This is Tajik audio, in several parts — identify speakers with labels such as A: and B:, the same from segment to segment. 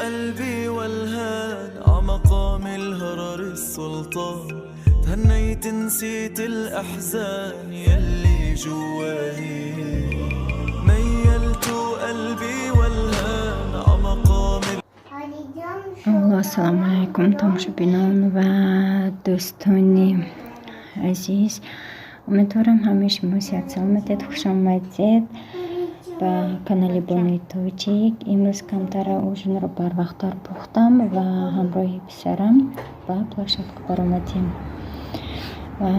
A: قلبي والهان عمقام الهرر السلطان تهنيت نسيت الأحزان يلي جواني ميلت قلبي والهان عمقام.
B: Алло, ассалому алайкум, тамошобинон ва дӯстони азиз. Умедворам, ҳамаи шумо сиҳат саломатед. Хушомадед ба канали Бонуи Тоҷик. Имрӯз камтара ужинро барвақттар пухтам ва ҳамроҳи писарам ба площадка баромадем. Ва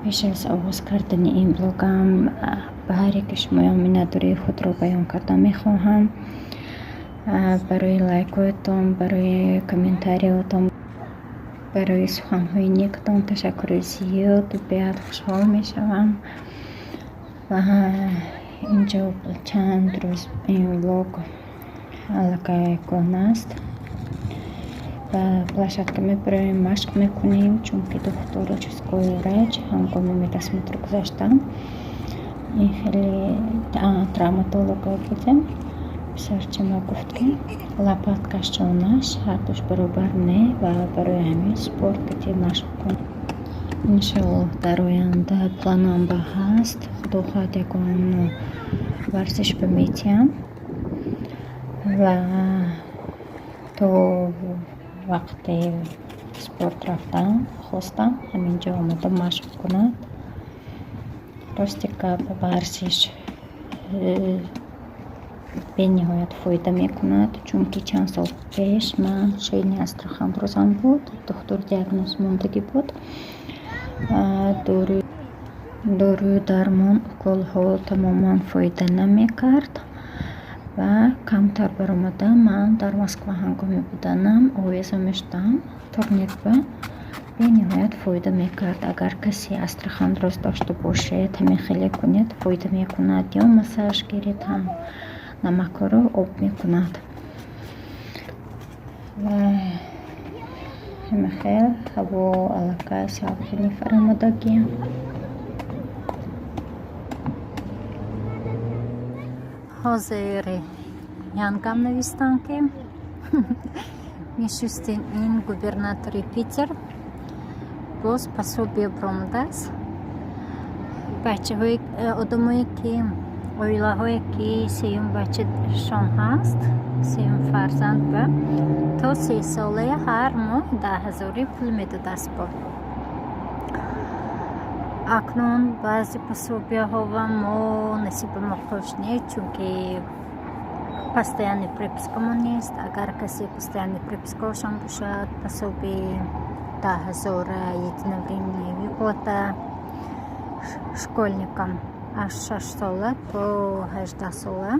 B: пеш аз оғоз кардани ин блогам ба ҳар яке шумоён миннатдории худро баён карда мехоҳам барои лайкҳоятон, барои комментариётон, барои суханҳои некатон ташаккури зиёд. Беҳад хушҳол мешавам. Ва инҷо чанд рӯз ин влог аллакай кӯҳна аст. Ба площадка мебароем, машқ мекунем, чунки духтур, участковый врач ҳангоми медосмотр гузаштан ин хеле травматолога будем. Писарчама гуфт, ки лопаткаш, шонаш ҳардуш баробар не ва барои ҳамин спорт кати машқ кун. Иншоаллоҳ, дар оянда планам ба ҳаст, худо хоҳад, ягон варзиш ба метиҳам ва то вақте спорт рафтан хостам, ҳаминҷо омода машқ кунад. Рости гап, варзиш бениҳоят фоида мекунад, чунки чанд сол пеш ман шейный остеохондрозам буд, духтур диагноз мондагӣ буд. Дорую дармон, уколҳо тамоман фоида намекард ва камтар баромада ман дар Москва ҳангоми буданам овеза мешудам турникба, бениҳоят фоида мекард. Агар касе остеохондроз дошта бошед, ҳамин хеле кунед, фоида мекунад, ё массаж гиред, ҳам намакҳоро об мекунад. Ва ҳамин хел ҳаво аллакай салқини фаромадагӣ.
C: Ҳозир янгам навистам, ки Мишустин, ин губернатори Питер, боз пособие баромадааст. Бачаҳои одамое ки, оилаҳое ки сеюм бачашон ҳаст, сеюм фарзанд, ба то 3 солая ҳар моҳ 10 ҳазорӣ пул медодааст. Бо акнун баъзе пособияҳова мо насиби мо хуш нест, чунки постоянный пропискамо нест. Агар касе постоянный пропискаошон бошад, пособии 10 ҳазора, единовременная выплата школьникам аз 6 сола то 18 сола,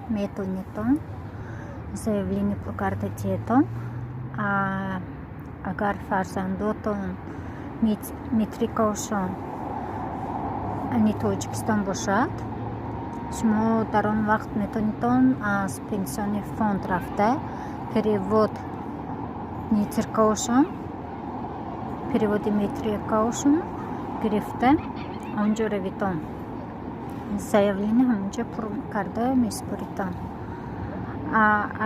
C: метавонедтон заявление пур карда диҳедтон. Агар фарзандотон метрикаошон ани Тоҷикистон бошад, шумо дар он вақт метавонедтон аз пенсионный фонд рафта, перевод метрикаошон, переводи метрикаошон гирифта, онҷо равитон, заявление ҳамонҷо пур карда месупоритон.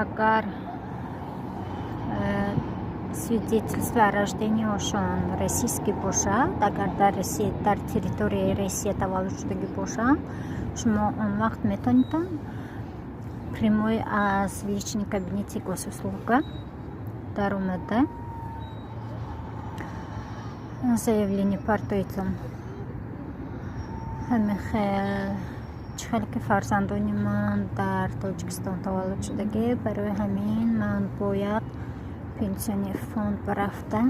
C: Агар свидетельство о рождениашон российский бошад, агар дар Россия, дар территорияи Россия таваллуд шудагӣ бошанд, шумо он вақт метавонедтон прямой аз личный кабинети госуслуга даромада, заявление партоитон. Ҳамин хел, чӣ хеле ки фарзандони ман дар Тоҷикистон таваллуд шудагӣ, барои ҳамин ман бояд пенсионный фонд рафта,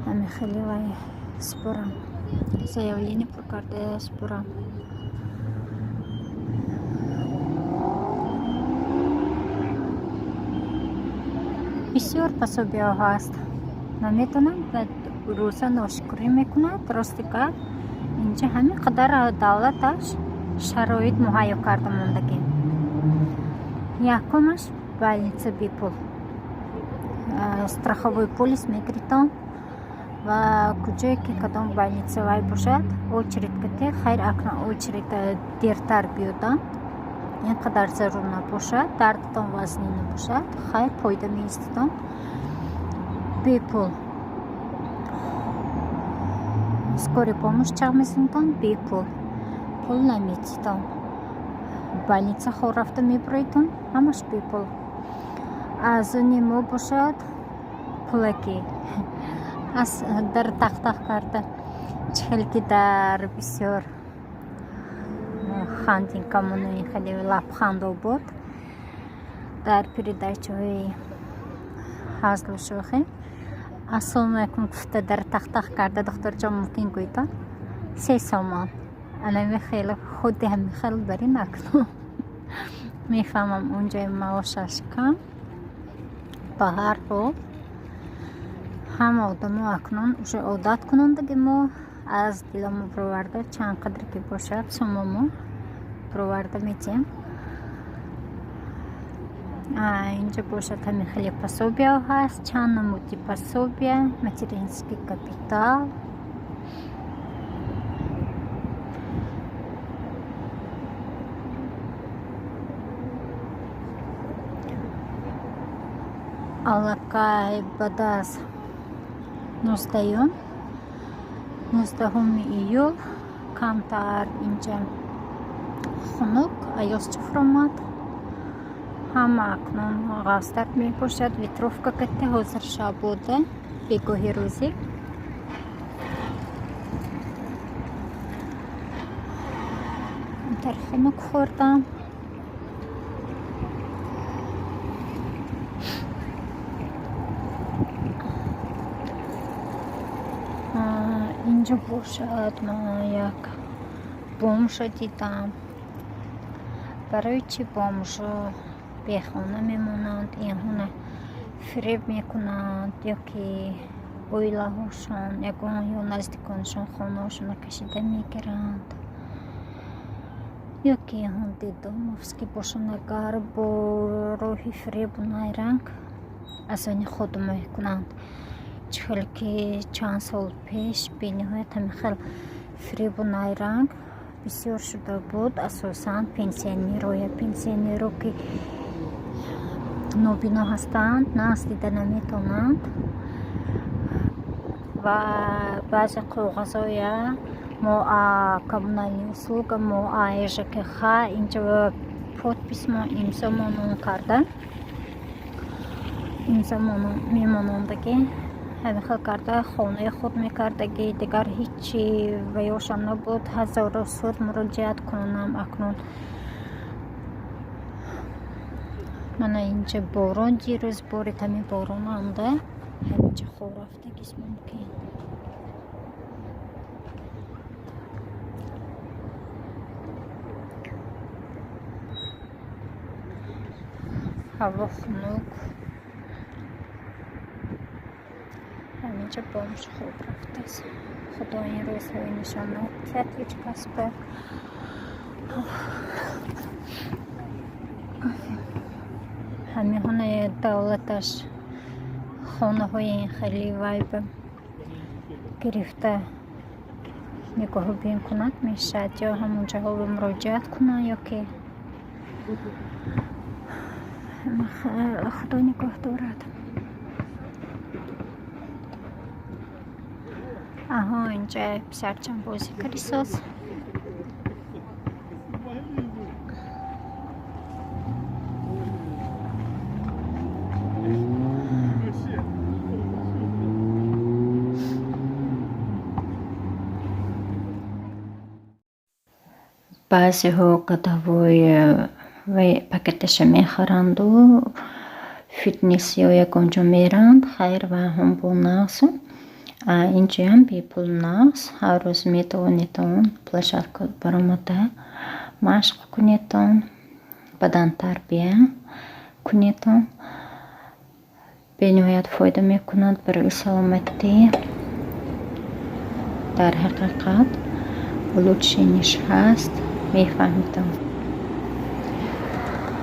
C: ҳамин хеле вай супорам, заявление пур карда супорам. Бисёр пособияҳо ҳаст, наметавонам, рӯза ношукрӣ мекунад. Рости гап, инҷа ҳамин қадар давлаташ шароит муҳайё карда мондагӣ. Якумаш, больница бепул, страховой полис мегиритон ва куҷое ки кадом больница вай бошад, очередь кате, хайр, акнун очередь дертар биёданд. Ин қадар зарур набошад, дардатон вазнин набошад, хайр, пойда меистидон бепул. Скорый помощь чақ мезанедон бепул, пул наметидон. Больница хор рафта мебуроидон, ҳамаш бепул. Аз они мо бошад пулакӣ, аз дар тахтах карда, чӣ хеле ки дар бисёр хандинкамону хеле лабхандо буд дар передачаҳои ҳазлу шӯхӣ. Ассалому алайкум гуфта дар тахтах карда, духтарҷон, мумкин гӯйдон 3 сомон. Анами хеле худи ҳами хел барӣ накунам. Мефаҳмам, унҷои маошаш кам. Ба ҳар ҳол, ҳама одамо акнун уже одат кунондаги, мо аз диломо бироварда, чанд қадре ки бошад сомомо бироварда метиҳем. Инҷа бошад ҳамин хеле пособияҳо ҳаст, чанд намуди пособия, материнский капитал. Аллакай баъд аз 19-уми июл камтар инҷа хунук, аёзча фуромад. Ҳама акнун ғафстар мепӯшад, ветровка катта. Ҳозир шабода, бегоҳи рӯзӣ. Камтар хунук хӯрдам. Инҷо бошад ман як бомжа дидам. Барои чӣ бомжо бехона мемонанд? Инҳоно фиреб мекунанд ё ки оилаҳошон ягон ё наздиконашон хонаҳошонро кашида мегиранд, ё ки инҳо детдомовский бошанд, агар бо роҳи фиребу найранг аз они худ мекунанд. Чӣ хеле ки чанд сол пеш бениҳоят ҳамин хел фиребу найранг бисёр шуда буд, асосан пенсионероя, пенсионеро ки нобино ҳастанд, нағз дида наметавонанд ва баъзе коғазҳоя мо коммунальный услуга, мо ЖКХ инҷа подпись мо, имзо монон карда, имзо мемонондагӣ, ҳамин хел карда хонаи худ мекардагӣ. Дигар ҳичи ваёшам набуд, ҳазору суд муроҷиат кунам. Акнун мана инҷа борон дирӯз борид, ҳамин боронанда ҳаминҷа хор рафтагист мумкин. Ҳаво хунук. Ҳаминҷа бомж хоб рафтааст. Худо ин рӯзҳои нишон надиҳад ҳеҷ кас ба. Ҳамиҳоне давлаташ хонаҳои хеле вайба гирифта нигоҳубин кунад, мешавад, ё ҳамонҷоҳо муроҷиат кунанд, ё ки Худо нигоҳ дорад. Аҳо, инҷа писарчам бозӣ кардисоз.
B: Баъзеҳо годовой вай пакеташа мехаранду фитнес ё ягон ҷо меранд. Хайр, ва ҳам бо нағзу. Инҷоям бепул нағз. Ҳар рӯз метавонедон площадка баромада машқ кунедон, бадантарбия кунедон. Бениҳоят фоида мекунад барои саломатӣ. Дар ҳақиқат улучшение ш ҳаст, мефаҳмидам.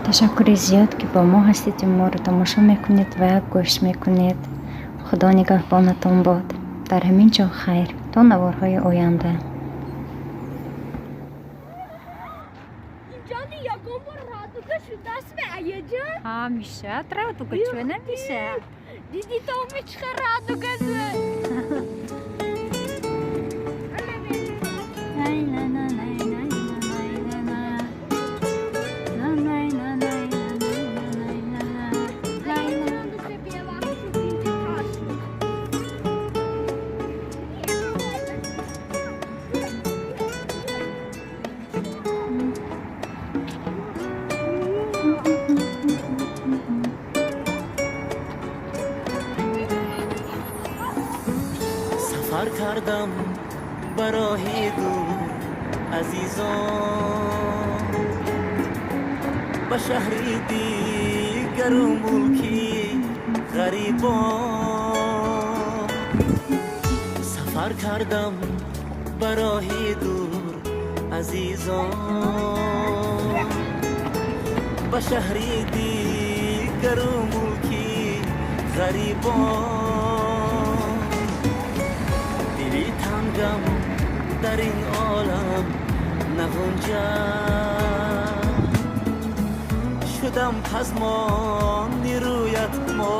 B: Ташаккури зиёд, ки бо мо ҳастед, моро тамошо мекунед ва гӯш мекунед. Худо нигаҳбонатон бод. Дар ҳамин ҷо хайр, то наворҳои оянда.
D: Инҷони ягон бор.
C: Мешавад радуга, чӯ намешавад?
B: Диди, то мичха радуга зад.
C: Най, на, на, най, най, на, най, на, на. На, най, на, най, на, най, на, най, на, на. Най, на.
A: Сафар кардам ба роҳи дур, азизон, ба шаҳри дигару мулки ғарибон. Сафар кардам ба роҳи дур, азизон, ба шаҳри дигару мулки ғарибон. Дили тангам дар ин олам нағунҷад, шудам пазмони рӯят. Мо